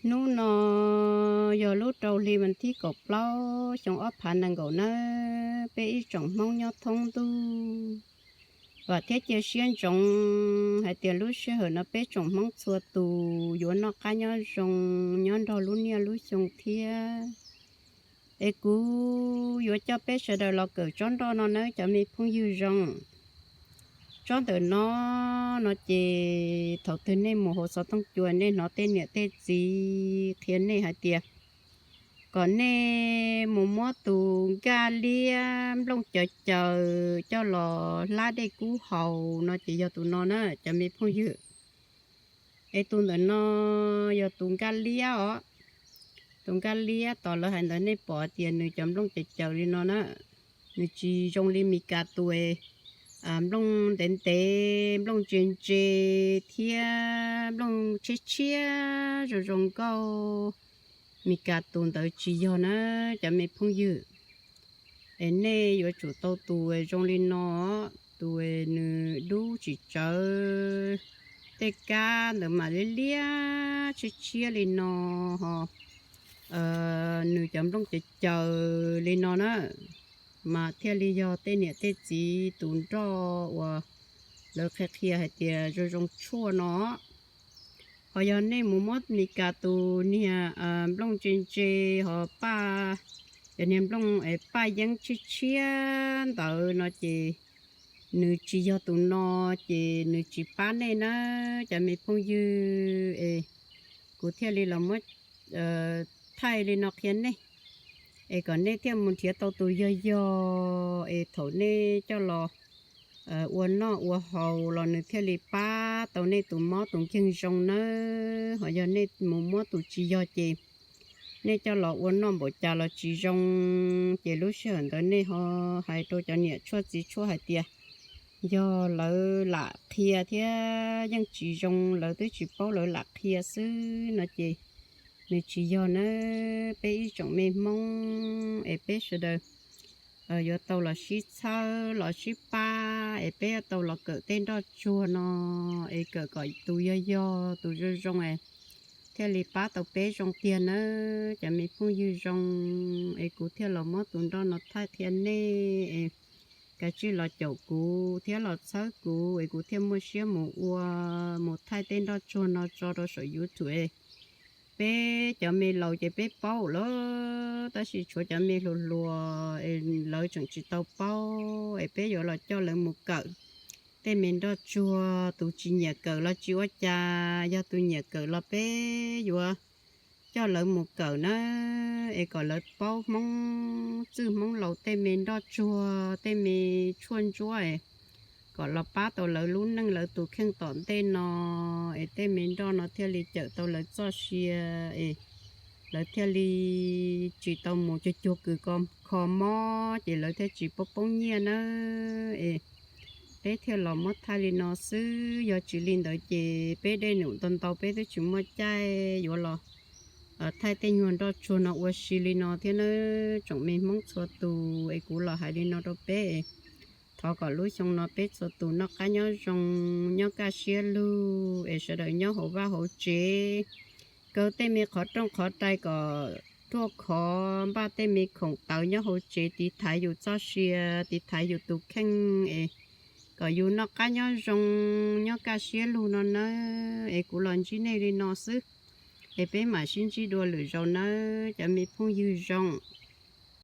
Hnub no yog lub rau hli vas thib kaum plaub xyoo ob phav nees nkaum nawb. Peb ib tsoom Hmoob nyob thoob ntuj, vam thiab cia siab ntsoov hais tias lub sij hawm no peb tsoom Hmoob txhua tus yuav noj qab nyob zoo, nyob nrog lub niaj lub xyoo thiab. Es kuv yuav coj peb sawv daws los kawm tsob nroj no nawb cov me phooj ywg zoo. Tsob ntawm no, no ces thaum twg nej mus hauv xov tooj cua nej hnov tej niam tej txiv qhia nej hais tias kom nej mus muab tus nkaj liab nplooj caws caws coj los hlab dej kub haus no ces yog tus no na cov me phooj ywg. Es tus ntawm no yog tus nkaj liab os. Tus nkaj liab tos lawv hais ntawd nej pom tias nws cov nplooj caws caws li no na. Nws tsis zoo li Mis Kas tus nplooj ntev ntev, nplooj ntse ntse thiab nplooj tshiab tshiab zoo zoo nkauj. Mis Kas tus ntawd tsis yog na cov me phooj ywg. Es nej yuav tsum tau tus zoo li no, tus nws dub tsis tsawv, tej kab ntawd mas liab liab tshiab tshiab li no ho. Nws cov nplooj caws caws li no na, mas thiaj li yog tej niam tej txiv tus nroj uas lawv qhia qhia hais tias zoo zoo tshuaj no. Ho yog nej mus muab Mis Kas tus niag nplooj ntse ntse ho paj, cov niag nplooj paj yeeb tshiab tshiab ntawd no ces nws tsis yog tus no, ces nws tsis pab nej na cov me phooj ywg. Es kuv thiaj li los muab thaij li no qhia nej, es kom nej thiaj mus nrhiav tau tus yog yog, es thaum nej coj los ua noj ua haus los nws thiaj li pab tau nej tus mob tus nkeeg zoo nawb. Ho yog nej mus muab tus tsis yog ces nej coj los ua noj npaum cas los tsis zoo, ces lub sij hawm ntawd nej ho hais rau cov niam tshuaj txiv tshuaj hais tias yog lawv lam qhia thiab yeej tsis zoo, lawv twb tsis paub lawv lam qhia xwb no ces nws tsis yog nawb. Peb ib tsoom me Hmoob es peb sawv daws yuav tau los sib txhawb los sib pab es peb yuav tau los kawm tej nroj tsuag no, es kawm kom tus yog yog tus zoo zoo es thiaj li pab tau peb zoo tiag nawb cov me phooj ywg zoo. Es kuv thiaj los muab tus nroj no thaij qhia nej es kav tsij los caum kuv thiab los txhawb kuv es kuv thiaj muaj siab mus ua, mus thaij tej nroj tsuag no tso rau saum YouTube. Peb cov me laus ces peb paub lawm, tab sis tshuav cov me hluas hluas es lawv tseem tsis tau paub es peb yuav los coj lawv mus kawm tej me nroj tsuag. Tus tsis nyiam kawm los tsis ua cas, yog tus nyiam kawm los peb yuav coj lawv mus kawm na, es kom lawv paub Hmoob txwj Hmoob laus tej me nroj tsuag tej me tshuaj ntsuab es kom los pab tau lawv lub neej lawv tus kheej tom ntej no, es tej me nroj no thiaj li cawm tau lawv txoj sia es lawv thiaj li tsis tau mus cuag cuag kws kho mob ces lawv thiaj tsis poob poob nyiaj nawb. Es peb thiaj los muab thaij li no xwb, yog tsis li ntawd ces peb dej num ntau ntau peb twb tsis muaj caij yuav los thaij tej nyuag nroj tsuag no ua si li no thiab nawb tsoom me Hmoob txhua tus. Es kuv los hais li no rau peb, thov kom lub xyoo no peb txhua tus noj qab nyob zoo, nyob kaj siab lug es sawv daws nyob hauv vaj hauv tsev, kaw tej me qhov rooj qhov rai kom ruaj khov, npaj tej me khoom tawv nyob hauv tsev tiv thaiv yus txoj sia, tiv thaiv yus tus kheej es kom yus noj qab nyob zoo, nyob kaj siab lug no nawb. Es kuv los ntsib nej li no xwb, es peb mam sib ntsib dua lwm zaus nawb cov me phooj ywg zoo.